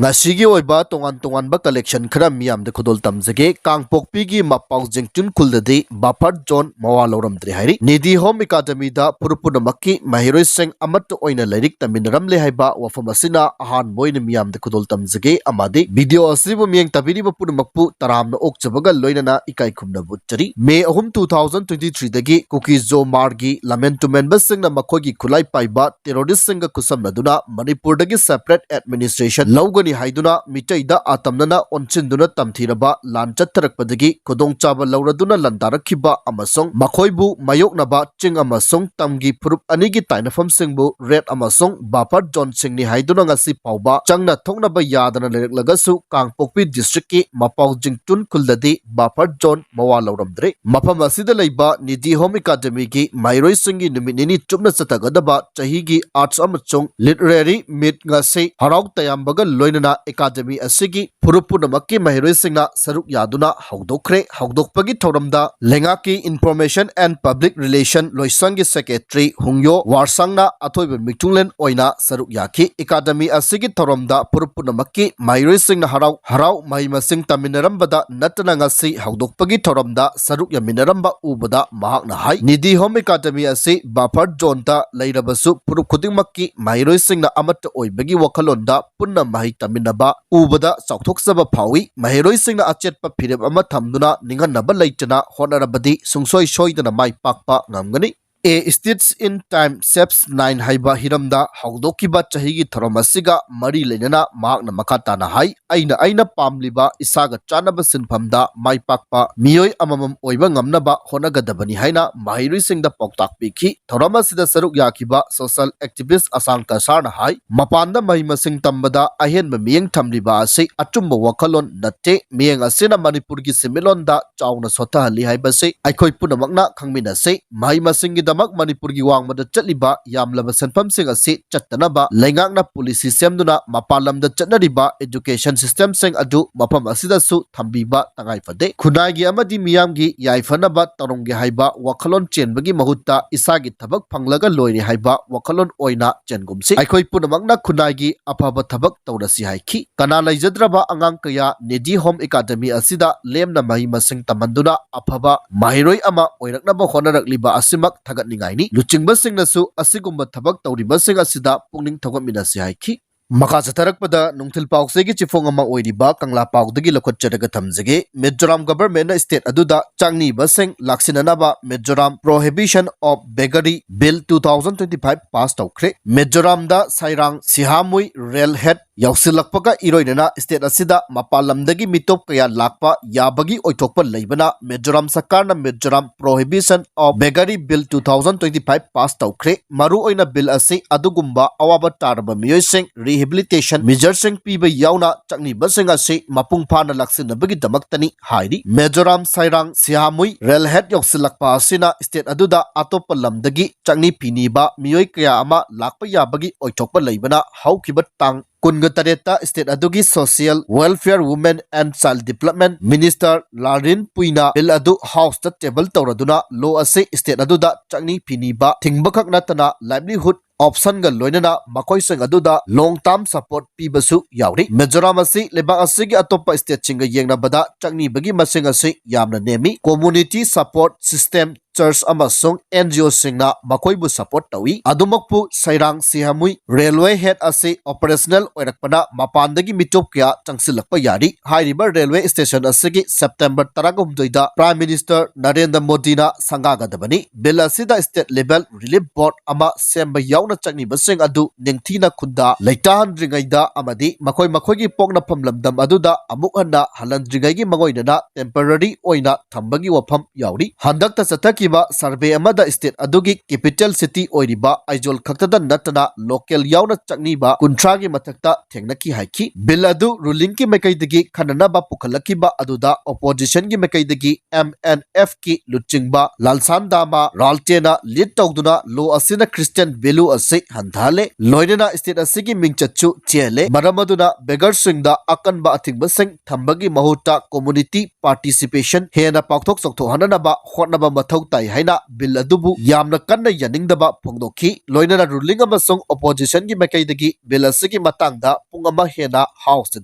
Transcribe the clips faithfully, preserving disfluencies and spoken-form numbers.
ꯉꯁꯤꯒꯤ ꯑꯣꯏꯕ ꯇꯣꯉꯥꯟ ꯇꯣꯉꯥꯟꯕ collection ꯈꯔ ꯃꯤꯌꯥꯝꯗ ꯈꯨꯗꯣꯜ ꯇꯝꯖꯒꯦ꯫ ꯀꯥꯡꯄꯣꯛꯄꯤꯒꯤ ꯃꯄꯥꯎ ꯖꯤꯡꯇꯨꯟ ꯈꯨꯜꯗꯗꯤ buffer zone ꯃꯋꯥ ꯂꯧꯔꯝꯗ꯭ꯔꯦ ꯍꯥꯏꯔꯤ꯫ ꯅꯤꯗꯤ ꯍꯣꯝ ꯑꯦꯀꯥꯗꯃꯤꯗ ꯐꯨꯔꯨꯞ ꯄꯨꯝꯅꯃꯛꯀꯤ ꯃꯍꯩꯔꯣꯏꯁꯤꯡ ꯑꯃꯠꯇ ꯑꯣꯏꯅ ꯂꯥꯏꯔꯤꯛ ꯇꯝꯃꯤꯟꯅꯔꯝꯂꯦ ꯍꯥꯏꯕ ꯋꯥꯐꯝ ꯑꯁꯤꯅ ꯑꯍꯥꯟꯕ ꯑꯣꯏꯅ ꯃꯤꯌꯥꯝꯗ ꯈꯨꯗꯣꯜ ꯇꯝꯖꯒꯦ ꯑꯃꯗꯤ video ꯑꯁꯤꯕꯨ ꯃꯤꯠꯌꯦꯡ ꯇꯥꯕꯤꯔꯤꯕ ꯄꯨꯝꯅꯃꯛꯄꯨ ꯇꯔꯥꯝꯅ ꯑꯣꯛꯆꯕꯒ ꯂꯣꯏꯅꯅ ꯏꯀꯥꯏ ꯈꯨꯝꯅꯕ ꯎꯠꯆꯔꯤ꯫ ꯃꯦ ꯑꯍꯨꯝ, two thousand twenty three ꯗꯒꯤ ꯀꯨꯀꯤ ꯖꯣ ꯃꯥꯔꯒꯤ ꯂꯝꯍꯦꯟ ꯇꯨꯝꯍꯦꯟꯕꯁꯤꯡꯅ ꯃꯈꯣꯏꯒꯤ ꯈꯨꯠꯂꯥꯏ ꯄꯥꯏꯕ terrorist ꯁꯤꯡꯒ ꯈꯨꯠꯁꯝꯅꯗꯨꯅ ꯃꯅꯤꯄꯨꯔꯗꯒꯤ separate administration ꯂꯧꯒꯅꯤ ꯍꯥꯏꯗꯨꯅ ꯃꯤꯇꯩꯗ ꯑꯇꯝꯅꯅ ꯑꯣꯟꯁꯤꯟꯗꯨꯅ ꯇꯝꯊꯤꯔꯕ ꯂꯥꯟ ꯆꯠꯊꯔꯛꯄꯗꯒꯤ ꯈꯨꯗꯣꯡꯆꯥꯕ ꯂꯧꯔꯗꯨꯅ ꯂꯥꯟꯗꯥꯔꯛꯈꯤꯕ ꯑꯃꯁꯨꯡ ꯃꯈꯣꯏꯕꯨ ꯃꯥꯌꯣꯛꯅꯕ ꯆꯤꯡ ꯑꯃꯁꯨꯡ ꯇꯝꯒꯤ ꯐꯨꯔꯨꯞ ꯑꯅꯤꯒꯤ ꯇꯥꯏꯅꯐꯝꯁꯤꯡꯕꯨ red ꯑꯃꯁꯨꯡ buffer zone ꯁꯤꯡꯅꯤ ꯍꯥꯏꯗꯨꯅ ꯉꯁꯤ ꯐꯥꯎꯕ ꯆꯪꯅ ꯊꯣꯛꯅꯕ ꯌꯥꯗꯅ ꯂꯩꯔꯛꯂꯒꯁꯨ, ꯀꯥꯡꯄꯣꯛꯄꯤ district ꯀꯤ ꯃꯄꯥꯎ ꯖꯤꯡꯇꯨꯟ ꯈꯨꯜꯗꯗꯤ buffer zone ꯃꯋꯥ ꯂꯧꯔꯝꯗ꯭ꯔꯦ꯫ ꯃꯐꯝ ꯑꯁꯤꯗ ꯂꯩꯕ ꯅꯤꯗꯤ ꯍꯣꯝ ꯑꯦꯀꯥꯗꯃꯤꯒꯤ ꯃꯍꯩꯔꯣꯏꯁꯤꯡꯒꯤ ꯅꯨꯃꯤꯠ ꯅꯤꯅꯤ ꯆꯨꯞꯅ ꯆꯠꯊꯒꯗꯕ ꯆꯍꯤꯒꯤ arts ꯑꯃꯁꯨꯡ literary meet ꯉꯁꯤ ꯍꯔꯥꯎ ꯇꯌꯥꯝꯕꯒ ꯂꯣꯏꯅꯅ ꯑꯦꯀꯥꯗꯃꯤ ꯑꯁꯤꯒꯤ ꯐꯨꯔꯨꯞ ꯄꯨꯝꯅꯃꯛꯀꯤ ꯃꯍꯩꯔꯣꯏꯁꯤꯡꯅ ꯁꯔꯨꯛ ꯌꯥꯗꯨꯅ ꯍꯧꯗꯣꯛꯈ꯭ꯔꯦ꯫ ꯍꯧꯗꯣꯛꯄꯒꯤ ꯊꯧꯔꯝꯗ ꯂꯩꯉꯥꯛꯀꯤ Information and Public Relation ꯂꯣꯏꯁꯪꯒꯤ secretary ꯍꯨꯡꯌꯣ ꯋꯥꯔꯁꯥꯡꯅ ꯑꯊꯣꯏꯕ ꯃꯤꯊꯨꯡꯂꯦꯟ ꯑꯣꯏꯅ ꯁꯔꯨꯛ ꯌꯥꯈꯤ꯫ ꯑꯦꯀꯥꯗꯃꯤ ꯑꯁꯤꯒꯤ ꯊꯧꯔꯝꯗ ꯐꯨꯔꯨꯞ ꯄꯨꯝꯅꯃꯛꯀꯤ ꯃꯍꯩꯔꯣꯏꯁꯤꯡꯅ ꯍꯔꯥꯎ ꯍꯔꯥꯎ ꯃꯍꯩ ꯃꯁꯤꯡ ꯇꯝꯃꯤꯟꯅꯔꯝꯕꯗ ꯅꯠꯇꯅ ꯉꯁꯤ ꯍꯧꯗꯣꯛꯄꯒꯤ ꯊꯧꯔꯝꯗ ꯁꯔꯨꯛ ꯌꯥꯃꯤꯟꯅꯔꯝꯕ ꯎꯕꯗ ꯃꯍꯥꯛꯅ ꯍꯥꯏ, ꯅꯤꯗꯤ ꯍꯣꯝ ꯑꯦꯀꯥꯗꯃꯤ ꯑꯁꯤ buffer zone ꯗ ꯂꯩꯔꯕꯁꯨ ꯐꯨꯔꯨꯞ ꯈꯨꯗꯤꯡꯃꯛꯀꯤ ꯃꯍꯩꯔꯣꯏꯁꯤꯡꯅ ꯑꯃꯠꯇ ꯑꯣꯏꯕꯒꯤ ꯋꯥꯈꯜꯂꯣꯟꯗ ꯄꯨꯟꯅ ꯃꯍꯩ ꯇꯝꯃꯤꯟꯅꯕ ꯎꯕꯗ ꯆꯥꯎꯊꯣꯛꯆꯕ ꯐꯥꯎꯏ꯫ ꯃꯍꯩꯔꯣꯏꯁꯤꯡꯅ ꯑꯆꯦꯠꯄ ꯐꯤꯔꯦꯞ ꯑꯃ ꯊꯝꯗꯨꯅ ꯅꯤꯡꯍꯟꯅꯕ ꯂꯩꯇꯅ ꯍꯣꯠꯅꯔꯕꯗꯤ ꯁꯨꯡꯁꯣꯏ ꯁꯣꯏꯗꯅ ꯃꯥꯏ ꯄꯥꯛꯄ ꯉꯝꯒꯅꯤ꯫ A Stitch in Time Saves Nine ꯍꯥꯏꯕ ꯍꯤꯔꯝꯗ ꯍꯧꯗꯣꯛꯈꯤꯕ ꯆꯍꯤꯒꯤ ꯊꯧꯔꯝ ꯑꯁꯤꯒ ꯃꯔꯤ ꯂꯩꯅꯅ ꯃꯍꯥꯛꯅ ꯃꯈꯥ ꯇꯥꯅ ꯍꯥꯏ, ꯑꯩꯅ ꯑꯩꯅ ꯄꯥꯝꯂꯤꯕ ꯏꯁꯥꯒ ꯆꯥꯟꯅꯕ ꯁꯤꯟꯐꯝꯗ ꯃꯥꯏ ꯄꯥꯛꯄ ꯃꯤꯑꯣꯏ ꯑꯃꯃꯝ ꯑꯣꯏꯕ ꯉꯝꯅꯕ ꯍꯣꯠꯅꯒꯗꯕꯅꯤ ꯍꯥꯏꯅ ꯃꯍꯩꯔꯣꯏꯁꯤꯡꯗ ꯄꯥꯎꯇꯥꯛ ꯄꯤꯈꯤ꯫ ꯊꯧꯔꯝ ꯑꯁꯤꯗ ꯁꯔꯨꯛ ꯌꯥꯈꯤꯕ social activist ꯑꯁꯥꯡ ꯀꯁꯥꯔꯅ ꯍꯥꯏ, ꯃꯄꯥꯟꯗ ꯃꯍꯩ ꯃꯁꯤꯡ ꯇꯝꯕꯗ ꯑꯍꯦꯟꯕ ꯃꯤꯠꯌꯦꯡ ꯊꯝꯂꯤꯕ ꯑꯁꯤ ꯑꯆꯨꯝꯕ ꯋꯥꯈꯜꯂꯣꯟ ꯅꯠꯇꯦ꯫ ꯃꯤꯠꯌꯦꯡ ꯑꯁꯤꯅ ꯃꯅꯤꯄꯨꯔꯒꯤ ꯁꯦꯟꯃꯤꯠꯂꯣꯟꯗ ꯆꯥꯎꯅ ꯁꯣꯊꯍꯜꯂꯤ ꯍꯥꯏꯕꯁꯤ ꯑꯩꯈꯣꯏ ꯄꯨꯝꯅꯃꯛꯅ ꯈꯪꯃꯤꯟꯅꯁꯤ꯫ ꯃꯍꯩ ꯃꯁꯤꯡꯒꯤꯗꯃꯛ ꯃꯅꯤꯄꯨꯔꯒꯤ ꯋꯥꯡꯃꯗ ꯆꯠꯂꯤꯕ ꯌꯥꯝꯂꯕ ꯁꯦꯟꯐꯝꯁꯤꯡ ꯑꯁꯤ ꯆꯠꯇꯅꯕ ꯂꯩꯉꯥꯛꯅ policy ꯁꯦꯝꯗꯨꯅ ꯃꯄꯥꯟ ꯂꯝꯗ ꯆꯠꯅꯔꯤꯕ education system ꯁꯤꯡ ꯑꯗꯨ ꯃꯐꯝ ꯑꯁꯤꯗꯁꯨ ꯊꯝꯕꯤꯕ ꯇꯉꯥꯏ ꯐꯗꯦ꯫ ꯈꯨꯟꯅꯥꯏꯒꯤ ꯑꯃꯗꯤ ꯃꯤꯌꯥꯝꯒꯤ ꯌꯥꯏꯐꯅꯕ ꯇꯧꯔꯝꯒꯦ ꯍꯥꯏꯕ ꯋꯥꯈꯜꯂꯣꯟ ꯆꯦꯟꯕꯒꯤ ꯃꯍꯨꯠꯇ ꯏꯁꯥꯒꯤ ꯊꯕꯛ ꯐꯪꯂꯒ ꯂꯣꯏꯔꯦ ꯍꯥꯏꯕ ꯋꯥꯈꯜꯂꯣꯟ ꯑꯣꯏꯅ ꯆꯦꯟꯒꯨꯝꯁꯤ꯫ ꯑꯩꯈꯣꯏ ꯄꯨꯝꯅꯃꯛꯅ ꯈꯨꯟꯅꯥꯏꯒꯤ ꯑꯐꯕ ꯊꯕꯛ ꯇꯧꯔꯁꯤ ꯍꯥꯏꯈꯤ꯫ ꯀꯅꯥ ꯂꯩꯖꯗ꯭ꯔꯕ ꯑꯉꯥꯡ ꯀꯌꯥ ꯅꯤꯙꯤ ꯍꯣꯝ ꯑꯦꯀꯥꯗꯃꯤ ꯑꯁꯤꯗ ꯂꯦꯝꯅ ꯃꯍꯩ ꯃꯁꯤꯡ ꯇꯝꯍꯟꯗꯨꯅ ꯑꯐꯕ ꯃꯍꯩꯔꯣꯏ ꯑꯃ ꯑꯣꯏꯔꯛꯅꯕ ꯍꯣꯠꯅꯔꯛꯂꯤꯕ ꯑꯁꯤꯃꯛ ꯊꯥꯒꯠꯅꯤꯡꯉꯥꯏꯅꯤ꯫ ꯂꯨꯆꯤꯡꯕꯁꯤꯡꯅꯁꯨ ꯑꯁꯤꯒꯨꯝꯕ ꯊꯕꯛ ꯇꯧꯔꯤꯕꯁꯤꯡ ꯑꯁꯤꯗ ꯄꯨꯛꯅꯤꯡ ꯊꯧꯒꯠꯃꯤꯟꯅꯁꯤ ꯍꯥꯏꯈꯤ꯫ ꯃꯈꯥ ꯆꯠꯊꯔꯛꯄꯗ ꯅꯨꯡꯊꯤꯜ ꯄꯥꯎꯆꯦꯒꯤ ꯆꯤꯐꯣꯡ ꯑꯃ ꯑꯣꯏꯔꯤꯕ ꯀꯪꯂꯥ ꯄꯥꯎꯗꯒꯤ ꯂꯧꯈꯠꯆꯔꯒ ꯊꯝꯖꯒꯦ꯫ ꯃꯤꯖꯣꯔꯥꯝ government ꯅ state ꯑꯗꯨꯗ ꯆꯥꯛꯅꯤꯕꯁꯤꯡ ꯂꯥꯛꯁꯤꯟꯅꯅꯕ Mizoram Prohibition of Beggary Bill two thousand twenty five pass ꯇꯧꯈ꯭ꯔꯦ꯫ ꯃꯤꯖꯣꯔꯥꯝꯗ ꯁꯥꯏꯔꯥꯡ ꯁꯤꯍꯥꯃꯨꯏ ꯔꯦꯜ ꯍꯦꯗ ꯌꯧꯁꯤꯜꯂꯛꯄꯒ ꯏꯔꯣꯏꯅꯅ state ꯑꯁꯤꯗ ꯃꯄꯥꯟ ꯂꯝꯗꯒꯤ ꯃꯤꯇꯣꯞ ꯀꯌꯥ ꯂꯥꯛꯄ ꯌꯥꯕꯒꯤ ꯑꯣꯏꯊꯣꯛꯄ ꯂꯩꯕꯅ ꯃꯤꯖꯣꯔꯥꯝ ꯁꯔꯀꯥꯔꯅ Mizoram Prohibition of Beggary Bill two thousand twenty five pass ꯇꯧꯈ꯭ꯔꯦ꯫ ꯃꯔꯨꯑꯣꯏꯅ bill ꯑꯁꯤ ꯑꯗꯨꯒꯨꯝꯕ ꯑꯋꯥꯕ ꯇꯥꯔꯕ ꯃꯤꯑꯣꯏꯁꯤꯡ rehabilitation measure ꯁꯤꯡ ꯄꯤꯕ ꯌꯥꯎꯅ ꯆꯥꯛꯅꯤꯕꯁꯤꯡ ꯑꯁꯤ ꯃꯄꯨꯡ ꯐꯥꯅ ꯂꯥꯛꯁꯤꯟꯅꯕꯒꯤꯗꯃꯛꯇꯅꯤ ꯍꯥꯏꯔꯤ꯫ ꯃꯤꯖꯣꯔꯥꯝ ꯁꯥꯏꯔꯥꯡ ꯁꯤꯍꯥꯃꯨꯏ ꯔꯦꯜ ꯍꯦꯗ ꯌꯧꯁꯤꯜꯂꯛꯄ ꯑꯁꯤꯅ state ꯑꯗꯨꯗ ꯑꯇꯣꯞꯄ ꯂꯝꯗꯒꯤ ꯆꯥꯛꯅꯤ ꯐꯤ ꯅꯤꯕ ꯃꯤꯑꯣꯏ ꯀꯌꯥ ꯑꯃ ꯂꯥꯛꯄ ꯌꯥꯕꯒꯤ ꯑꯣꯏꯊꯣꯛꯄ ꯂꯩꯕꯅ ꯍꯧꯈꯤꯕ ꯇꯥꯡ ꯀꯨꯟꯒ ꯇꯔꯦꯠꯇ state ꯑꯗꯨꯒꯤ Social Welfare, Women and Child Development Minister ꯂꯥꯔꯤꯟ ꯄꯨꯏꯅ bill ꯑꯗꯨ house ꯇ table ꯇꯧꯔꯗꯨꯅ law ꯑꯁꯤ state ꯑꯗꯨꯗ ꯆꯥꯛꯅꯤ ꯐꯤ ꯅꯤꯕ ꯊꯤꯡꯕꯈꯛ ꯅꯠꯇꯅ livelihood option ꯒ ꯂꯣꯏꯅꯅ ꯃꯈꯣꯏꯁꯤꯡ ꯑꯗꯨꯗ long term support ꯄꯤꯕꯁꯨ ꯌꯥꯎꯔꯤ꯫ ꯃꯤꯖꯣꯔꯥꯝ ꯑꯁꯤ ꯂꯩꯕꯥꯛ ꯑꯁꯤꯒꯤ ꯑꯇꯣꯞꯄ state ꯁꯤꯡꯒ ꯌꯦꯡꯅꯕꯗ ꯆꯥꯛꯅꯤꯕꯒꯤ ꯃꯁꯤꯡ ꯑꯁꯤ ꯌꯥꯝꯅ ꯅꯦꯝꯃꯤ꯫ Community support system, church ꯑꯃꯁꯨꯡ N G O ꯁꯤꯡꯅ ꯃꯈꯣꯏꯕꯨ support ꯇꯧꯏ꯫ ꯑꯗꯨꯃꯛꯄꯨ ꯁꯩꯔꯥꯡ ꯁꯤꯍꯥꯃꯨꯏ railway head ꯑꯁꯤ operational ꯑꯣꯏꯔꯛꯄꯅ ꯃꯄꯥꯟꯗꯒꯤ ꯃꯤꯇꯣꯞ ꯀꯌꯥ ꯆꯪꯁꯤꯜꯂꯛꯄ ꯌꯥꯔꯤ꯫ ꯍꯥꯏꯔꯤꯕ railway station ꯑꯁꯤꯒꯤ September ꯇꯔꯥꯍꯨꯝꯗꯣꯏꯗ Prime Minister ꯅꯔꯦꯟꯗ꯭ꯔ ꯃꯣꯗꯤꯅ ꯁꯪꯒꯥꯒꯗꯕꯅꯤ꯫ Bill ꯑꯁꯤꯗ state level relief board ꯑꯃ ꯁꯦꯝꯕ ꯌꯥꯎꯅ ꯆꯠꯅꯤꯕꯁꯤꯡ ꯑꯗꯨ ꯅꯤꯡꯊꯤꯅ ꯈꯨꯟꯗꯥ ꯂꯩꯇꯥꯍꯟꯗ꯭ꯔꯤꯉꯩꯗ ꯑꯃꯗꯤ ꯃꯈꯣꯏ ꯃꯈꯣꯏꯒꯤ ꯄꯣꯛꯅꯐꯝ ꯂꯝꯗꯝ ꯑꯗꯨꯗ ꯑꯃꯨꯛ ꯍꯟꯅ ꯍꯜꯍꯟꯗ꯭ꯔꯤꯉꯩꯒꯤ ꯃꯥꯡꯑꯣꯏꯅꯅ temporary ꯑꯣꯏꯅ ꯊꯝꯕꯒꯤ ꯋꯥꯐꯝ ꯌꯥꯎꯔꯤ꯫ ꯍꯟꯗꯛꯇ ꯆꯠꯊꯈꯤꯕ survey ꯑꯃꯗ state ꯑꯗꯨꯒꯤ capital city ꯑꯣꯏꯔꯤꯕ ꯑꯥꯏꯖꯣꯜ ꯈꯛꯇꯗ ꯅꯠꯇꯅ local ꯌꯥꯎꯅ ꯆꯠꯅꯤꯕ ꯀꯨꯟꯊ꯭ꯔꯥꯒꯤ ꯃꯊꯛꯇ ꯊꯦꯡꯅꯈꯤ ꯍꯥꯏꯈꯤ꯫ Bill ꯑꯗꯨ rulingꯒꯤ ꯃꯥꯏꯀꯩꯗꯒꯤ ꯈꯟꯅꯅꯕ ꯄꯨꯈꯠꯂꯛꯈꯤꯕ ꯑꯗꯨꯗ oppositionꯒꯤ ꯃꯥꯏꯀꯩꯗꯒꯤ M N Fꯀꯤ ꯂꯨꯆꯤꯡꯕ ꯂꯥꯜꯁꯥꯟ ꯗꯥꯃꯥ ꯔꯥꯜꯇꯦꯅ lead ꯇꯧꯗꯨꯅ law ꯑꯁꯤꯅ Christian value ꯑꯁꯤ ꯍꯟꯊꯍꯜꯂꯦ, ꯂꯣꯏꯅꯅ state ꯑꯁꯤꯒꯤ ꯃꯤꯡꯆꯠꯁꯨ ꯆꯦꯜꯂꯦ꯫ ꯃꯔꯝ ꯑꯗꯨꯅ beggarꯁꯤꯡꯗ ꯑꯀꯟꯕ ꯑꯊꯤꯡꯕꯁꯤꯡ ꯊꯝꯕꯒꯤ ꯃꯍꯨꯠꯇ community participation ꯍꯦꯟꯅ ꯄꯥꯛꯊꯣꯛ ꯆꯥꯎꯊꯣꯛꯍꯟꯅꯅꯕ ꯍꯣꯠꯅꯕ ꯃꯊꯧ ꯇꯥꯏ ꯍꯥꯏꯅ bill ꯑꯗꯨꯕꯨ ꯌꯥꯝꯅ ꯀꯟꯅ ꯌꯥꯅꯤꯡꯗꯕ ꯐꯣꯡꯗꯣꯛꯈꯤ꯫ ꯂꯣꯏꯅꯅ ruling ꯑꯃꯁꯨꯡ oppositionꯒꯤ ꯃꯥꯏꯀꯩꯗꯒꯤ bill ꯑꯁꯤꯒꯤ ꯃꯇꯥꯡꯗ ꯄꯨꯡ ꯑꯃ ꯍꯦꯟꯅ Houseꯇ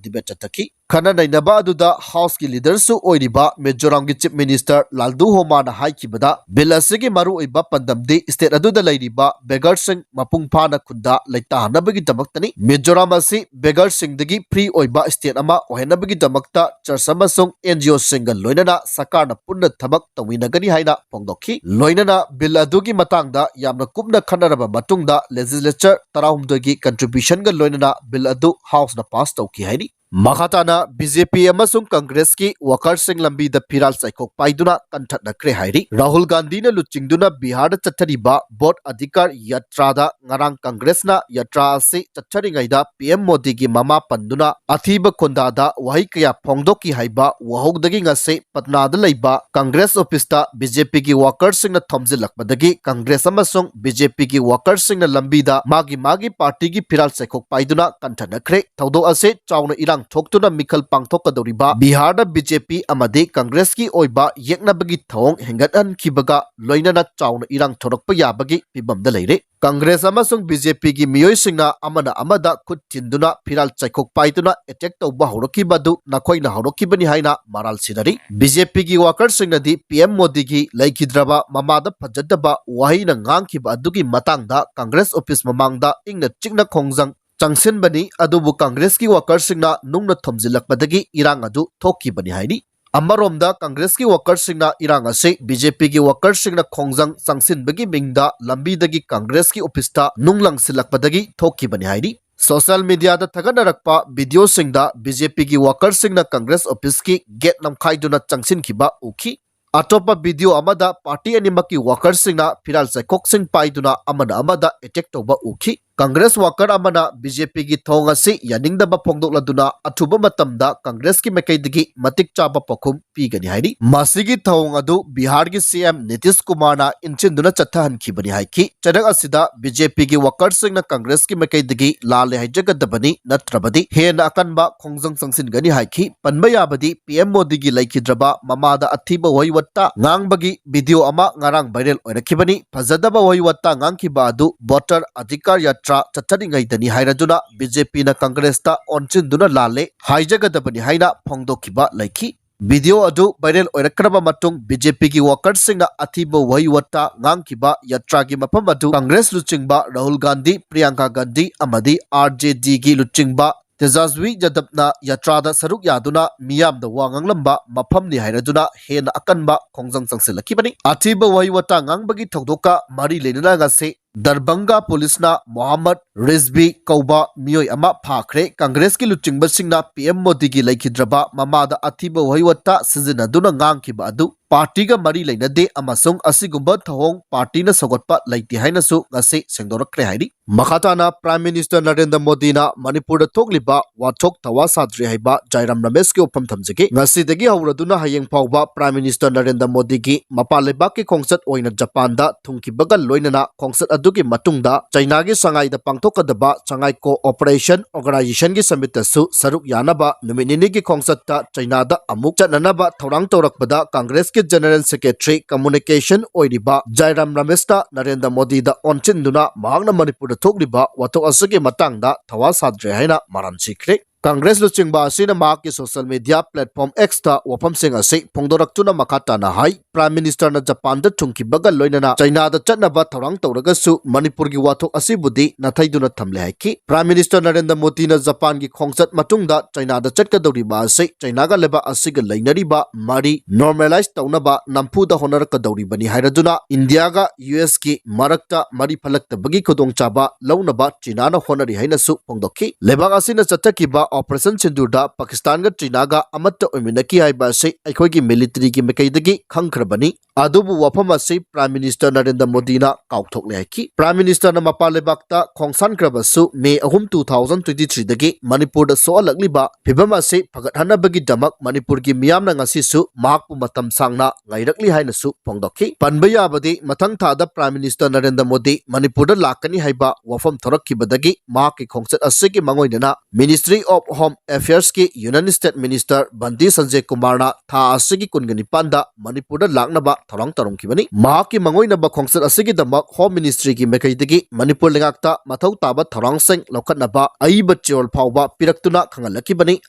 debate ꯆꯠꯊꯈꯤ꯫ ꯈꯟꯅ ꯅꯩꯅꯕ ꯑꯗꯨꯗ Houseꯀꯤ leaderꯁꯨ ꯑꯣꯏꯔꯤꯕ ꯃꯤꯖꯣꯔꯥꯝꯒꯤ Chief Minister ꯂꯥꯜꯗꯨ ꯍꯣꯃꯥꯅ ꯍꯥꯏꯈꯤꯕꯗ, bill ꯑꯁꯤꯒꯤ ꯃꯔꯨꯑꯣꯏꯕ ꯄꯥꯟꯗꯝꯗꯤ state ꯑꯗꯨꯗ ꯂꯩꯔꯤꯕ beggarꯁꯤꯡ ꯃꯄꯨꯡ ꯐꯥꯅ ꯈꯨꯟꯗꯥ ꯂꯩꯇꯥꯍꯟꯅꯕꯒꯤꯗꯃꯛꯇꯅꯤ꯫ ꯃꯤꯖꯣꯔꯥꯝ ꯑꯁꯤ beggarꯁꯤꯡꯗꯒꯤ free ꯑꯣꯏꯕ state ꯑꯃ ꯑꯣꯏꯍꯟꯅꯕꯒꯤꯗꯃꯛꯇ church ꯑꯃꯁꯨꯡ NGOꯁꯤꯡꯒ ꯂꯣꯏꯅꯅ ꯁꯔꯀꯥꯔꯅ ꯄꯨꯟꯅ ꯊꯕꯛ ꯇꯧꯃꯤꯟꯅꯒꯅꯤ ꯍꯥꯏꯅ ꯐꯣꯡꯗꯣꯛꯈꯤ꯫ ꯂꯣꯏꯅꯅ bill ꯑꯗꯨꯒꯤ ꯃꯇꯥꯡꯗ ꯌꯥꯝꯅ ꯀꯨꯞꯅ ꯈꯟꯅꯔꯕ ꯃꯇꯨꯡꯗ legislature ꯇꯔꯥꯍꯨꯝꯗꯣꯏꯒꯤ contributionꯒ ꯂꯣꯏꯅꯅ bill ꯑꯗꯨ Houseꯅ pass ꯇꯧꯈꯤ ꯍꯥꯏꯔꯤ꯫ ꯃꯈꯥ ꯇꯥꯅ BJP ꯑꯃꯁꯨꯡ Congressꯀꯤ workerꯁꯤꯡ ꯂꯝꯕꯤꯗ ꯐꯤꯔꯥꯜ ꯆꯥꯏꯈꯣꯛ ꯄꯥꯏꯗꯨꯅ ꯀꯟꯊꯠꯅꯈ꯭ꯔꯦ ꯍꯥꯏꯔꯤ꯫ ꯔꯥꯍꯨꯜ ꯒꯥꯟꯙꯤꯅ ꯂꯨꯆꯤꯡꯗꯨꯅ ꯕꯤꯍꯥꯔꯗ ꯆꯠꯊꯔꯤꯕ Vote Adhikar Yatraꯗ ꯉꯔꯥꯡ Congressꯅ ꯌꯥꯇ꯭ꯔꯥ ꯑꯁꯤ ꯆꯠꯊꯔꯤꯉꯩꯗ PM ꯃꯣꯗꯤꯒꯤ ꯃꯃꯥ ꯄꯟꯗꯨꯅ ꯑꯊꯤꯕ ꯈꯣꯟꯗꯥꯗ ꯋꯥꯍꯩ ꯀꯌꯥ ꯐꯣꯡꯗꯣꯛꯈꯤ ꯍꯥꯏꯕ ꯋꯥꯍꯧꯗꯒꯤ ꯉꯁꯤ ꯄꯠꯅꯥꯗ ꯂꯩꯕ Congress officeꯇ BJPꯒꯤ workerꯁꯤꯡꯅ ꯊꯣꯝꯖꯤꯜꯂꯛꯄꯗꯒꯤ Congress ꯑꯃꯁꯨꯡ BJPꯒꯤ workerꯁꯤꯡꯅ ꯂꯝꯕꯤꯗ ꯃꯥꯒꯤ ꯃꯥꯒꯤ partyꯒꯤ ꯐꯤꯔꯥꯜ ꯆꯩꯈꯣꯛ ꯄꯥꯏꯗꯨꯅ ꯀꯟꯊꯅꯈ꯭ꯔꯦ꯫ ꯊꯧꯗꯣꯛ ꯑꯁꯤ ꯆꯥꯎꯅ ꯏꯔꯥꯡ ꯊꯣꯛꯇꯨꯅ ꯃꯤꯈꯜ ꯄꯥꯡꯊꯣꯛꯀꯗꯧꯔꯤꯕ ꯕꯤꯍꯥꯔꯗ BJP ꯑꯃꯗꯤ Congressꯀꯤ ꯑꯣꯏꯕ ꯌꯦꯛꯅꯕꯒꯤ ꯊꯧꯑꯣꯡ ꯍꯦꯟꯒꯠꯍꯟꯈꯤꯕꯒ ꯂꯣꯏꯅꯅ ꯆꯥꯎꯅ ꯏꯔꯥꯡ ꯊꯣꯔꯛꯄ ꯌꯥꯕꯒꯤ ꯐꯤꯕꯝꯗ ꯂꯩꯔꯦ꯫ Congress ꯑꯃꯁꯨꯡ BJPꯒꯤ ꯃꯤꯑꯣꯏꯁꯤꯡꯅ ꯑꯃꯅ ꯑꯃꯗ ꯈꯨꯠ ꯊꯤꯟꯗꯨꯅ ꯐꯤꯔꯥꯜ ꯆꯩꯈꯣꯛ ꯄꯥꯏꯗꯨꯅ attack ꯇꯧꯕ ꯍꯧꯔꯛꯈꯤꯕ ꯑꯗꯨ ꯅꯈꯣꯏꯅ ꯍꯧꯔꯛꯈꯤꯕꯅꯤ ꯍꯥꯏꯅ ꯃꯔꯥꯜ ꯁꯤꯅꯔꯤ꯫ BJPꯒꯤ workerꯁꯤꯡꯅꯗꯤ PM ꯃꯣꯗꯤꯒꯤ ꯂꯩꯈꯤꯗ꯭ꯔꯕ ꯃꯃꯥꯗ ꯐꯖꯗꯕ ꯋꯥꯍꯩꯅ ꯉꯥꯡꯈꯤꯕ ꯑꯗꯨꯒꯤ ꯃꯇꯥꯡꯗ Congress office ꯃꯃꯥꯡꯗ ꯏꯪꯅ ꯆꯤꯛꯅ ꯈꯣꯡꯖꯪ ꯆꯪꯁꯤꯟꯕꯅꯤ, ꯑꯗꯨꯕꯨ Congressꯀꯤ workerꯁꯤꯡꯅ ꯅꯨꯡꯅ ꯊꯣꯝꯖꯤꯜꯂꯛꯄꯗꯒꯤ ꯏꯔꯥꯡ ꯑꯗꯨ ꯊꯣꯛꯈꯤꯕꯅꯤ ꯍꯥꯏꯔꯤ꯫ ꯑꯃꯔꯣꯝꯗ ꯀꯪꯒ꯭ꯔꯦꯁꯀꯤ ꯋꯥꯀꯔꯁꯤꯡꯅ ꯏꯔꯥꯡ ꯑꯁꯤ ꯕꯤ ꯖꯦ ꯄꯤꯒꯤ ꯋꯥꯀꯔꯁꯤꯡꯅ ꯈꯣꯡꯖꯪ ꯆꯪꯁꯤꯟꯕꯒꯤ ꯃꯤꯡꯗ ꯂꯝꯕꯤꯗꯒꯤ ꯀꯪꯒ꯭ꯔꯦꯁꯀꯤ ꯑꯣꯐꯤꯁꯇ ꯅꯨꯡ ꯂꯪꯁꯤꯜꯂꯛꯄꯗꯒꯤ ꯊꯣꯛꯈꯤꯕꯅꯤ ꯍꯥꯏꯔꯤ꯫ ꯁꯣꯁꯤꯌꯦꯜ ꯃꯤꯗꯤꯌꯥꯗ ꯊꯥꯒꯠꯅꯔꯛꯄ ꯚꯤꯗꯤꯑꯣꯁꯤꯡꯗ ꯕꯤ ꯖꯦ ꯄꯤꯒꯤ ꯋꯥꯀꯔꯁꯤꯡꯅ ꯀꯪꯒ꯭ꯔꯦꯁ ꯑꯣꯐꯤꯁꯀꯤ ꯒꯦꯠ ꯅꯝꯈꯥꯏꯗꯨꯅ ꯆꯪꯁꯤꯟꯈꯤꯕ ꯎꯈꯤ꯫ ꯑꯇꯣꯞꯄ ꯚꯤꯗꯤꯑꯣ ꯑꯃꯗ ꯄꯥꯔꯇꯤ ꯑꯅꯤꯃꯛꯀꯤ ꯋꯥꯀꯔꯁꯤꯡꯅ ꯐꯤꯔꯥꯜ ꯆꯩꯈꯣꯛꯁꯤꯡ ꯄꯥꯏꯗꯨꯅ ꯑꯃꯅ ꯑꯃꯗ ꯑꯦꯇꯦꯛ ꯇꯧꯕ ꯎꯈꯤ꯫ ꯀꯪꯒ꯭ꯔꯦꯁ ꯋꯥꯀꯔ ꯑꯃꯅ ꯕꯤ ꯖꯦ ꯄꯤꯒꯤ ꯊꯧꯑꯣꯡ ꯑꯁꯤ ꯌꯥꯅꯤꯡꯗꯕ ꯐꯣꯡꯗꯣꯛꯂꯗꯨꯅ ꯑꯊꯨꯕ ꯃꯇꯝꯗ ꯀꯪꯒ꯭ꯔꯦꯁꯀꯤ ꯃꯥꯏꯀꯩꯗꯒꯤ ꯃꯇꯤꯛ ꯆꯥꯕ ꯄꯥꯎꯈꯨꯝ ꯄꯤꯒꯅꯤ ꯍꯥꯏꯔꯤ꯫ ꯃꯁꯤꯒꯤ ꯊꯧꯑꯣꯡ ꯑꯗꯨ ꯕꯤꯍꯥꯔꯒꯤ ꯁꯤ ꯑꯦꯝ ꯅꯤꯇꯤꯁ ꯀꯨꯃꯥꯔꯅ ꯏꯟꯁꯤꯟꯗꯨꯅ ꯆꯠꯊꯍꯟꯈꯤꯕꯅꯤ ꯍꯥꯏꯈꯤ꯫ ꯆꯩꯔꯛ ꯑꯁꯤꯗ ꯕꯤ ꯖꯦ ꯄꯤꯒꯤ ꯋꯥꯀꯔꯁꯤꯡꯅ ꯀꯪꯒ꯭ꯔꯦꯁꯀꯤ ꯃꯥꯏꯀꯩꯗꯒꯤ ꯂꯥꯜꯂꯦ ꯍꯥꯏꯖꯒꯗꯕꯅꯤ, ꯅꯠꯇ꯭ꯔꯕꯗꯤ ꯍꯦꯟꯅ ꯑꯀꯟꯕ ꯈꯣꯡꯖꯪ ꯆꯪꯁꯤꯟꯒꯅꯤ ꯍꯥꯏꯈꯤ꯫ ꯄꯟꯕ ꯌꯥꯕꯗꯤ ꯄꯤ ꯑꯦꯝ ꯃꯣꯗꯤꯒꯤ ꯂꯩꯈꯤꯗ꯭ꯔꯕ ꯃꯃꯥꯗ ꯑꯊꯤꯕ ꯋꯥꯍꯩ ꯋꯥꯇꯥ ꯉꯥꯡꯕꯒꯤ ꯚꯤꯗꯤꯑꯣ ꯑꯃ ꯉꯔꯥꯡ ꯚꯥꯏꯔꯦꯜ ꯑꯣꯏꯔꯛꯈꯤꯕꯅꯤ꯫ ꯐꯖꯗꯕ ꯋꯥꯍꯩ ꯋꯥꯇꯥ ꯉꯥꯡꯈꯤꯕ ꯑꯗꯨ ꯚꯣꯇꯔ ꯑꯙꯤꯀꯥꯔ ꯌꯥꯇ꯭ꯔꯥ ꯆꯠꯊꯔꯤꯉꯩꯗꯅꯤ ꯍꯥꯏꯔꯗꯨꯅ ꯕꯤ ꯖꯦ ꯄꯤꯅ ꯀꯪꯒ꯭ꯔꯦꯁꯇ ꯑꯣꯟꯁꯤꯟꯗꯨꯅ ꯂꯥꯜꯂꯦ ꯍꯥꯏꯖꯒꯗꯕꯅꯤ ꯍꯥꯏꯅ ꯐꯣꯡꯗꯣꯛꯈꯤꯕ ꯂꯩꯈꯤ꯫ ꯚꯤꯗꯤꯑꯣ ꯑꯗꯨ ꯚꯥꯏꯔꯦꯜ ꯑꯣꯏꯔꯛꯈ꯭ꯔꯕ ꯃꯇꯨꯡ ꯕꯤ ꯖꯦ ꯄꯤꯒꯤ ꯋꯥꯀꯔꯁꯤꯡꯅ ꯑꯊꯤꯕ ꯋꯥꯍꯩ ꯋꯥꯇꯥ ꯉꯥꯡꯈꯤꯕ ꯌꯥꯇ꯭ꯔꯥꯒꯤ ꯃꯐꯝ ꯑꯗꯨ ꯀꯪꯒ꯭ꯔꯦꯁ ꯂꯨꯆꯤꯡꯕ ꯔꯥꯍꯨꯜ ꯒꯥꯟꯙꯤ, ꯄ꯭ꯔꯤꯌꯥꯡꯀꯥ ꯒꯥꯟꯙꯤ ꯑꯃꯗꯤ ꯑꯥꯔ ꯖꯦ ꯗꯤꯒꯤ ꯂꯨꯆꯤꯡꯕ ꯇꯦꯖꯥꯁ꯭ꯋꯤ ꯌꯥꯗꯕꯅ ꯌꯥꯇ꯭ꯔꯥꯗ ꯁꯔꯨꯛ ꯌꯥꯗꯨꯅ ꯃꯤꯌꯥꯝꯗ ꯋꯥ ꯉꯥꯡꯂꯝꯕ ꯃꯐꯝꯅꯤ ꯍꯥꯏꯔꯗꯨꯅ ꯍꯦꯟꯅ ꯑꯀꯟꯕ ꯈꯣꯡꯖꯪ ꯆꯪꯁꯤꯜꯂꯛꯈꯤꯕꯅꯤ꯫ ꯑꯊꯤꯕ ꯋꯥꯍꯩ ꯋꯥꯇꯥ ꯉꯥꯡꯕꯒꯤ ꯊꯧꯗꯣꯛꯀ ꯃꯔꯤ ꯂꯩꯅꯅ ꯉꯁꯤ ꯗꯔꯕꯪꯒꯥ ꯄꯨꯂꯤꯁꯅ ꯃꯣꯍꯝꯃꯗ ꯔꯤꯖꯕꯤ ꯀꯧꯕ ꯃꯤꯑꯣꯏ ꯑꯃ ꯐꯥꯈ꯭ꯔꯦ꯫ ꯀꯪꯒ꯭ꯔꯦꯁꯀꯤ ꯂꯨꯆꯤꯡꯕꯁꯤꯡꯅ ꯄꯤ ꯑꯦꯝ ꯃꯣꯗꯤꯒꯤ ꯂꯩꯈꯤꯗ꯭ꯔꯕ ꯃꯃꯥꯗ ꯑꯊꯤꯕ ꯋꯥꯍꯩ ꯋꯥꯇꯥ ꯁꯤꯖꯤꯟꯅꯗꯨꯅ ꯉꯥꯡꯈꯤꯕ ꯑꯗꯨ ꯄꯥꯔꯇꯤꯒ ꯃꯔꯤ ꯂꯩꯅꯗꯦ ꯑꯃꯁꯨꯡ ꯑꯁꯤꯒꯨꯝꯕ ꯊꯧꯑꯣꯡ ꯄꯥꯔꯇꯤꯅ ꯁꯧꯒꯠꯄ ꯂꯩꯇꯦ ꯍꯥꯏꯅꯁꯨ ꯉꯁꯤ ꯁꯦꯡꯗꯣꯔꯛꯈ꯭ꯔꯦ ꯍꯥꯏꯔꯤ꯫ ꯃꯈꯥ ꯇꯥꯅ ꯄ꯭ꯔꯥꯏꯝ ꯃꯤꯅꯤꯁꯇꯔ ꯅꯔꯦꯟꯗ꯭ꯔ ꯃꯣꯗꯤꯅ ꯃꯅꯤꯄꯨꯔꯗ ꯊꯣꯛꯂꯤꯕ ꯋꯥꯊꯣꯛ ꯊꯋꯥ ꯁꯥꯗ꯭ꯔꯤ ꯍꯥꯏꯕ ꯖꯥꯏꯔꯥꯝ ꯔꯃꯦꯁꯀꯤ ꯋꯥꯐꯝ ꯊꯝꯖꯒꯦ꯫ ꯉꯁꯤꯗꯒꯤ ꯍꯧꯔꯗꯨꯅ ꯍꯌꯦꯡ ꯐꯥꯎꯕ ꯄ꯭ꯔꯥꯏꯝ ꯃꯤꯅꯤꯁꯇꯔ ꯅꯔꯦꯟꯗ꯭ꯔ ꯃꯣꯗꯤꯒꯤ ꯃꯄꯥꯟ ꯂꯩꯕꯥꯛꯀꯤ ꯈꯣꯡꯆꯠ ꯑꯣꯏꯅ ꯖꯄꯥꯟꯗ ꯊꯨꯡꯈꯤꯕꯒ ꯂꯣꯏꯅꯅ ꯈꯣꯡꯆꯠ ꯑꯗꯨꯒꯤ ꯃꯇꯨꯡꯗ ꯆꯩꯅꯥꯒꯤ ꯁꯉꯥꯏꯗ ꯄꯥꯡꯊꯣꯛꯀꯗꯕ ꯁꯉꯥꯏ ꯀꯣꯑꯣꯄꯔꯦꯁꯟ ꯑꯣꯔꯒꯅꯥꯏꯖꯦꯁꯟꯒꯤ ꯁꯃꯤꯠꯇꯁꯨ ꯁꯔꯨꯛ ꯌꯥꯅꯕ ꯅꯨꯃꯤꯠ ꯅꯤꯅꯤꯒꯤ ꯈꯣꯡꯆꯠꯇ ꯆꯩꯅꯥꯗ ꯑꯃꯨꯛ ꯆꯠꯅꯅꯕ ꯊꯧꯔꯥꯡ ꯇꯧꯔꯛꯄꯗ ꯀꯪꯒ꯭ꯔꯦꯁꯀꯤ ꯖꯦꯅꯔꯦꯜ ꯁꯦꯀ꯭ꯔꯦꯇꯔꯤ ꯀꯝꯃꯨꯅꯤꯀꯦꯁꯟ ꯑꯣꯏꯔꯤꯕ ꯖꯥꯏꯔꯥꯝ ꯔꯃꯦꯁꯅ ꯅꯔꯦꯟꯗ꯭ꯔ ꯃꯣꯗꯤꯗ ꯑꯣꯟꯁꯤꯟꯗꯨꯅ ꯃꯍꯥꯛꯅ ꯃꯅꯤꯄꯨꯔꯗ ꯊꯣꯛꯂꯤꯕ ꯋꯥꯊꯣꯛ ꯑꯁꯤꯒꯤ ꯃꯇꯥꯡꯗ ꯊꯋꯥ ꯁꯥꯗ꯭ꯔꯦ ꯍꯥꯏꯅ ꯃꯔꯥꯜ ꯁꯤꯈ꯭ꯔꯦ꯫ ꯀꯪꯒ꯭ꯔꯦꯁ ꯂꯨꯆꯤꯡꯕ ꯑꯁꯤꯅ ꯃꯍꯥꯛꯀꯤ ꯁꯣꯁꯤꯌꯦꯜ ꯃꯤꯗꯤꯌꯥ ꯄ꯭ꯂꯦꯠꯐꯣꯔꯝ ꯑꯦꯛꯁꯇ ꯋꯥꯐꯝꯁꯤꯡ ꯑꯁꯤ ꯐꯣꯡꯗꯣꯔꯛꯇꯨꯅ ꯃꯈꯥ ꯇꯥꯅ ꯍꯥꯏ, Prime Ministerꯅ ꯖꯄꯥꯟꯗ ꯊꯨꯡꯈꯤꯕꯒ ꯂꯣꯏꯅꯅ ꯆꯩꯅꯥꯗ ꯆꯠꯅꯕ ꯊꯧꯔꯥꯡ ꯇꯧꯔꯒꯁꯨ ꯃꯅꯤꯄꯨꯔꯒꯤ ꯋꯥꯊꯣꯛ ꯑꯁꯤꯕꯨꯗꯤ ꯅꯥꯊꯩꯗꯨꯅ ꯊꯝꯂꯦ ꯍꯥꯏꯈꯤ꯫ Prime Minister ꯅꯔꯦꯟꯗ꯭ꯔ ꯃꯣꯗꯤꯅ ꯖꯄꯥꯟꯒꯤ ꯈꯣꯡꯆꯠ ꯃꯇꯨꯡꯗ ꯆꯩꯅꯥꯗ ꯆꯠꯀꯗꯧꯔꯤꯕ ꯑꯁꯤ ꯆꯩꯅꯥꯒ ꯂꯩꯕꯥꯛ ꯑꯁꯤꯒ ꯂꯩꯅꯔꯤꯕ ꯃꯔꯤ normalize ꯇꯧꯅꯕ ꯅꯝꯐꯨꯗ ꯍꯣꯠꯅꯔꯛꯀꯗꯧꯔꯤꯕꯅꯤ ꯍꯥꯏꯔꯗꯨꯅ ꯏꯟꯗꯤꯌꯥꯒ ꯌꯨ ꯑꯦꯁꯀꯤ ꯃꯔꯛꯇ ꯃꯔꯤ ꯐꯠꯂꯛꯇꯕꯒꯤ ꯈꯨꯗꯣꯡꯆꯥꯕ ꯂꯧꯅꯕ ꯆꯩꯅꯥꯅ ꯍꯣꯠꯅꯔꯤ ꯍꯥꯏꯅꯁꯨ ꯐꯣꯡꯗꯣꯛꯈꯤ꯫ ꯂꯩꯕꯥꯛ ꯑꯁꯤꯅ ꯆꯠꯊꯈꯤꯕ Operation ꯁꯤꯟꯗꯨꯔꯗ ꯄꯥꯀꯤꯁꯇꯥꯟꯒ ꯆꯩꯅꯥꯒ ꯑꯃꯠꯇ ꯑꯣꯏꯃꯤꯟꯅꯈꯤ ꯍꯥꯏꯕ ꯑꯁꯤ ꯑꯩꯈꯣꯏꯒꯤ militaryꯒꯤ ꯃꯥꯏꯀꯩꯗꯒꯤ ꯈꯪꯈ꯭ꯔꯕꯅꯤ꯫ ꯑꯗꯨꯕꯨ ꯋꯥꯐꯝ ꯑꯁꯤ Prime Minister ꯅꯔꯦꯟꯗ꯭ꯔ ꯃꯣꯗꯤꯅ ꯀꯥꯎꯊꯣꯛꯂꯦ ꯍꯥꯏꯈꯤ꯫ Prime Ministerꯅ ꯃꯄꯥꯟ ꯂꯩꯕꯥꯛꯇ ꯈꯣꯡꯁꯥꯟꯈ꯭ꯔꯕꯁꯨ May ꯑꯍꯨꯝ, two thousand twenty threeꯗꯒꯤ ꯃꯅꯤꯄꯨꯔꯗ ꯁꯣꯛꯍꯜꯂꯛꯂꯤꯕ ꯐꯤꯚꯝ ꯑꯁꯤ ꯐꯒꯠꯍꯟꯅꯕꯒꯤꯗꯃꯛ ꯃꯅꯤꯄꯨꯔꯒꯤ ꯃꯤꯌꯥꯝꯅ ꯉꯁꯤꯁꯨ ꯃꯍꯥꯛꯄꯨ ꯃꯇꯝ ꯁꯥꯡꯅ ꯉꯥꯏꯔꯛꯂꯤ ꯍꯥꯏꯅꯁꯨ ꯐꯣꯡꯗꯣꯛꯈꯤ꯫ ꯄꯟꯕ ꯌꯥꯕꯗꯤ ꯃꯊꯪ ꯊꯥꯗ Prime Minister ꯅꯔꯦꯟꯗ꯭ꯔ ꯃꯣꯗꯤ ꯃꯅꯤꯄꯨꯔꯗ ꯂꯥꯛꯀꯅꯤ ꯍꯥꯏꯕ ꯋꯥꯐꯝ ꯊꯣꯔꯛꯈꯤꯕꯗꯒꯤ ꯃꯍꯥꯛꯀꯤ ꯈꯣꯡꯆꯠ ꯑꯁꯤꯒꯤ ꯃꯥꯡꯑꯣꯏꯅꯅ Ministry of Home Affairsꯀꯤ Union State Minister ꯕꯟꯗꯤ ꯁꯟꯖꯦ ꯀꯨꯃꯥꯔꯅ ꯊꯥ ꯑꯁꯤꯒꯤ ꯀꯨꯟꯒ ꯅꯤꯄꯥꯟꯗ ꯃꯅꯤꯄꯨꯔꯗ ꯂꯥꯛꯅꯕ ꯊꯧꯔꯥꯡ ꯇꯧꯔꯝꯈꯤꯕꯅꯤ꯫ ꯃꯍꯥꯛꯀꯤ ꯃꯥꯡꯑꯣꯏꯅꯕ ꯈꯣꯡꯆꯠ ꯑꯁꯤꯒꯤꯗꯃꯛ Home Ministryꯒꯤ ꯃꯥꯏꯀꯩꯗꯒꯤ ꯃꯅꯤꯄꯨꯔ ꯂꯩꯉꯥꯛꯇ ꯃꯊꯧ ꯇꯥꯕ ꯊꯧꯔꯥꯡꯁꯤꯡ ꯂꯧꯈꯠꯅꯕ ꯑꯏꯕ ꯆꯦꯔꯣꯜ ꯐꯥꯎꯕ ꯄꯤꯔꯛꯇꯨꯅ ꯈꯪꯍꯜꯂꯛꯈꯤꯕꯅꯤ꯫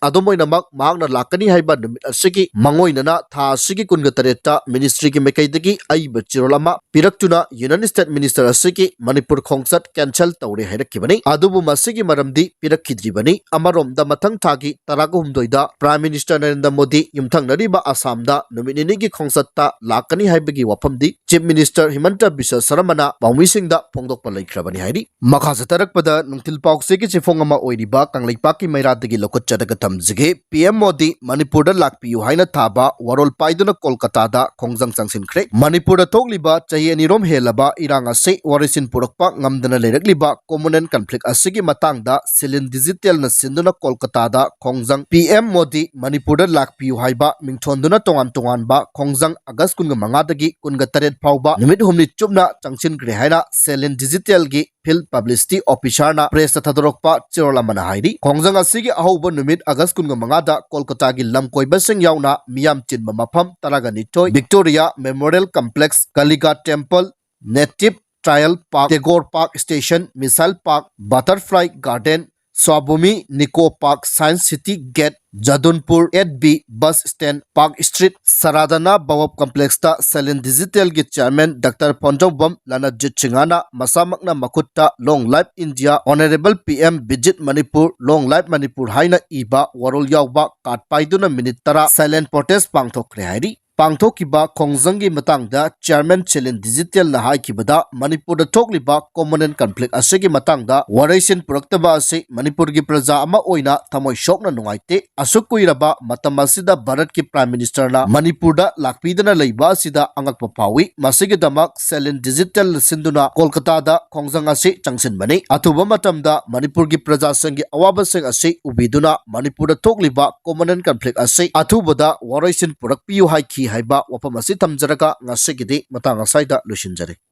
ꯑꯗꯨꯝ ꯑꯣꯏꯅꯃꯛ ꯃꯍꯥꯛꯅ ꯂꯥꯛꯀꯅꯤ ꯍꯥꯏꯕ ꯅꯨꯃꯤꯠ ꯑꯁꯤꯒꯤ ꯃꯥꯡꯑꯣꯏꯅꯅ ꯊꯥ ꯑꯁꯤꯒꯤ ꯀꯨꯟꯒ ꯇꯔꯦꯠꯇ Ministryꯒꯤ ꯃꯥꯏꯀꯩꯗꯒꯤ ꯑꯏꯕ ꯆꯦꯔꯣꯜ ꯑꯃ ꯄꯤꯔꯛꯇꯨꯅ Union State Minister ꯑꯁꯤꯒꯤ ꯃꯅꯤꯄꯨꯔ ꯈꯣꯡꯆꯠ cancel ꯇꯧꯔꯦ ꯍꯥꯏꯔꯛꯈꯤꯕꯅꯤ꯫ ꯑꯗꯨꯕꯨ ꯃꯁꯤꯒꯤ ꯃꯔꯝꯗꯤ ꯄꯤꯔꯛꯈꯤꯗ꯭ꯔꯤꯕꯅꯤ꯫ ꯑꯃꯔꯣꯝꯗ ꯃꯊꯪ ꯊꯥꯒꯤ ꯇꯔꯥꯒ ꯍꯨꯝꯗꯣꯏꯗ Prime Minister ꯅꯔꯦꯟꯗ꯭ꯔ ꯃꯣꯗꯤ ꯌꯨꯝꯊꯪꯅꯔꯤꯕ ꯑꯁꯥꯝꯗ ꯅꯨꯃꯤꯠ ꯅꯤꯅꯤꯒꯤ ꯈꯣꯡꯆꯠꯇ ꯂꯥꯛꯀꯅꯤ ꯍꯥꯏꯕꯒꯤ ꯋꯥꯐꯝꯗꯤ Chief Minister ꯍꯤꯃꯟꯇ ꯕꯤꯁ꯭ꯋ ꯁꯔꯃꯅ ꯄꯥꯎꯃꯤꯁꯤꯡꯗ ꯐꯣꯡꯗꯣꯛꯄ ꯂꯩꯈ꯭ꯔꯕꯅꯤ ꯍꯥꯏꯔꯤ꯫ ꯃꯈꯥ ꯆꯠꯊꯔꯛꯄꯗ ꯅꯨꯡꯊꯤꯜ ꯄꯥꯎꯆꯦꯒꯤ ꯆꯦꯐꯣꯡ ꯑꯃ ꯑꯣꯏꯔꯤꯕ ꯀꯪꯂꯩꯄꯥꯛꯀꯤ ꯃꯩꯔꯥꯗꯒꯤ ꯂꯧꯈꯠꯆꯔꯒ ꯊꯝꯖꯒꯦ꯫ ꯄꯤ ꯑꯦꯝ ꯃꯣꯗꯤ ꯃꯅꯤꯄꯨꯔꯗ ꯂꯥꯛꯄꯤꯌꯨ ꯍꯥꯏꯅ ꯊꯥꯕ ꯋꯥꯔꯣꯜ ꯄꯥꯏꯗꯨꯅ ꯀꯣꯜꯀꯇꯥꯗ ꯈꯣꯡꯖꯪ ꯆꯪꯁꯤꯟꯈ꯭ꯔꯦ꯫ ꯃꯅꯤꯄꯨꯔꯗ ꯊꯣꯛꯂꯤꯕ ꯆꯍꯤ ꯑꯅꯤꯔꯣꯝ ꯍꯦꯜꯂꯕ ꯏꯔꯥꯡ ꯑꯁꯤ ꯋꯥꯔꯣꯏꯁꯤꯟ ꯄꯨꯔꯛꯄ ꯉꯝꯗꯅ ꯂꯩꯔꯛꯂꯤꯕ communal conflict ꯑꯁꯤꯒꯤ ꯃꯇꯥꯡꯗ ꯁꯦꯂꯤꯟ ꯗꯤꯖꯤꯇꯦꯜꯅ ꯁꯤꯟꯗꯨꯅ ꯀꯣꯜꯀꯇꯥꯗ ꯈꯣꯡꯖꯪ ꯄꯤ ꯑꯦꯝ ꯃꯣꯗꯤ ꯃꯅꯤꯄꯨꯔꯗ ꯂꯥꯛꯄꯤꯌꯨ ꯍꯥꯏꯕ ꯃꯤꯡꯊꯣꯟꯗꯨꯅ ꯇꯣꯉꯥꯟ ꯇꯣꯉꯥꯟꯕ ꯈꯣꯡꯖꯪ ꯑꯒꯁ ꯀꯨꯟꯒ ꯃꯉꯥꯗꯒꯤ ꯀꯨꯟꯒ ꯇꯔꯦꯠ ꯐꯥꯎꯕ ꯅꯨꯃꯤꯠ ꯍꯨꯝꯅꯤ ꯆꯨꯞꯅ ꯆꯪꯁꯤꯟꯈ꯭ꯔꯦ ꯍꯥꯏꯅ ꯁꯦꯂꯤꯟ ꯗꯤꯖꯤꯇꯦꯜꯒꯤ Field Publicity Officerꯅ pressꯇ ꯊꯥꯗꯣꯔꯛꯄ ꯆꯦꯔꯣꯜ ꯑꯃꯅ ꯍꯥꯏꯔꯤ꯫ ꯈꯣꯡꯖꯪ ꯑꯁꯤꯒꯤ ꯑꯍꯧꯕ ꯅꯨꯃꯤꯠ ꯑꯒꯁ ꯀꯨꯟꯒ ꯃꯉꯥꯗ ꯀꯣꯜꯀꯇꯥꯒꯤ ꯂꯝꯀꯣꯏꯕꯁꯤꯡ ꯌꯥꯎꯅ ꯃꯤꯌꯥꯝ ꯆꯤꯟꯕ ꯃꯐꯝ ꯇꯔꯥꯒ ꯅꯤꯊꯣꯏ, Victoria Memorial Complex, Kalika Temple, Native Trial Park, Tagore Park Station, Missile Park, Butterfly Garden, Swabhumi, Nicco park, science city gate, Jadavpur eight B, bus stand, park street, ꯁꯔꯥꯗꯅꯥ ꯚꯕ ꯀꯝꯄ꯭ꯂꯦꯛꯁꯇ ꯁꯦꯂꯦꯟ ꯗꯤꯖꯤꯇꯦꯜꯒꯤ ꯆꯦꯌꯔꯃꯦꯟ ꯗꯥꯛꯇꯔ ꯐꯣꯟꯖꯧꯕꯝ ꯂꯅꯖꯤꯠ ꯁꯤꯡꯍꯅ ꯃꯁꯥꯃꯛꯅ ꯃꯈꯨꯠꯇ Long Live India, Honourable P M Visit Manipur, Long Live Manipur ꯍꯥꯏꯅ ꯏꯕ ꯋꯥꯔꯣꯜ ꯌꯥꯎꯕ ꯀꯥꯔꯗ ꯄꯥꯏꯗꯨꯅ ꯃꯤꯅꯤꯠ ꯇꯔꯥ ꯁꯥꯏꯂꯦꯟ ꯄ꯭ꯔꯣꯇꯦꯁ ꯄꯥꯡꯊꯣꯛꯈ꯭ꯔꯦ ꯍꯥꯏꯔꯤ꯫ ꯄꯥꯡꯊꯣꯛꯈꯤꯕ ꯈꯣꯡꯖꯪꯒꯤ ꯃꯇꯥꯡꯗ ꯆꯦꯌꯔꯃꯦꯟ ꯁꯦꯂꯦꯟ ꯗꯤꯖꯤꯇꯦꯜꯅ ꯍꯥꯏꯈꯤꯕꯗ, ꯃꯅꯤꯄꯨꯔꯗ ꯊꯣꯛꯂꯤꯕ ꯀꯣꯃꯟ ꯑꯦꯟ ꯀꯟꯐ꯭ꯂꯤꯛ ꯑꯁꯤꯒꯤ ꯃꯇꯥꯡꯗ ꯋꯥꯔꯩꯁꯤꯟ ꯄꯨꯔꯛꯇꯕ ꯑꯁꯤ ꯃꯅꯤꯄꯨꯔꯒꯤ ꯄ꯭ꯔꯖꯥ ꯑꯃ ꯑꯣꯏꯅ ꯊꯃꯣꯏ ꯁꯣꯛꯅ ꯅꯨꯡꯉꯥꯏꯇꯦ꯫ ꯑꯁꯨꯛ ꯀꯨꯏꯔꯕ ꯃꯇꯝ ꯑꯁꯤꯗ ꯚꯥꯔꯠꯀꯤ ꯄ꯭ꯔꯥꯏꯝ ꯃꯤꯅꯤꯁꯇꯔꯅ ꯃꯅꯤꯄꯨꯔꯗ ꯂꯥꯛꯄꯤꯗꯅ ꯂꯩꯕ ꯑꯁꯤꯗ ꯑꯉꯛꯄ ꯐꯥꯎꯏ꯫ ꯃꯁꯤꯒꯤꯗꯃꯛ ꯁꯦꯂꯦꯟ ꯗꯤꯖꯤꯇꯦꯜꯅ ꯁꯤꯟꯗꯨꯅ ꯀꯣꯜꯀꯇꯥꯗ ꯈꯣꯡꯖꯪ ꯑꯁꯤ ꯆꯪꯁꯤꯟꯕꯅꯤ꯫ ꯑꯊꯨꯕ ꯃꯇꯝꯗ ꯃꯅꯤꯄꯨꯔꯒꯤ ꯄ꯭ꯔꯖꯥꯁꯤꯡꯒꯤ ꯑꯋꯥꯕꯁꯤꯡ ꯑꯁꯤ ꯎꯕꯤꯗꯨꯅ ꯃꯅꯤꯄꯨꯔꯗ ꯊꯣꯛꯂꯤꯕ ꯀꯣꯃꯟ ꯑꯦꯟ ꯀꯟꯐ꯭ꯂꯤꯛ ꯑꯁꯤ ꯑꯊꯨꯕꯗ ꯋꯥꯔꯩꯁꯤꯟ ꯄꯨꯔꯛꯄꯤꯌꯨ ꯍꯥꯏꯈꯤ ꯍꯥꯏꯕ ꯋꯥꯐꯝ ꯑꯁꯤ ꯊꯝꯖꯔꯒ ꯉꯁꯤꯒꯤꯗꯤ ꯃꯇꯥꯡ ꯑꯁ꯭ꯋꯥꯏꯗ ꯂꯣꯏꯁꯤꯟꯖꯔꯦ꯫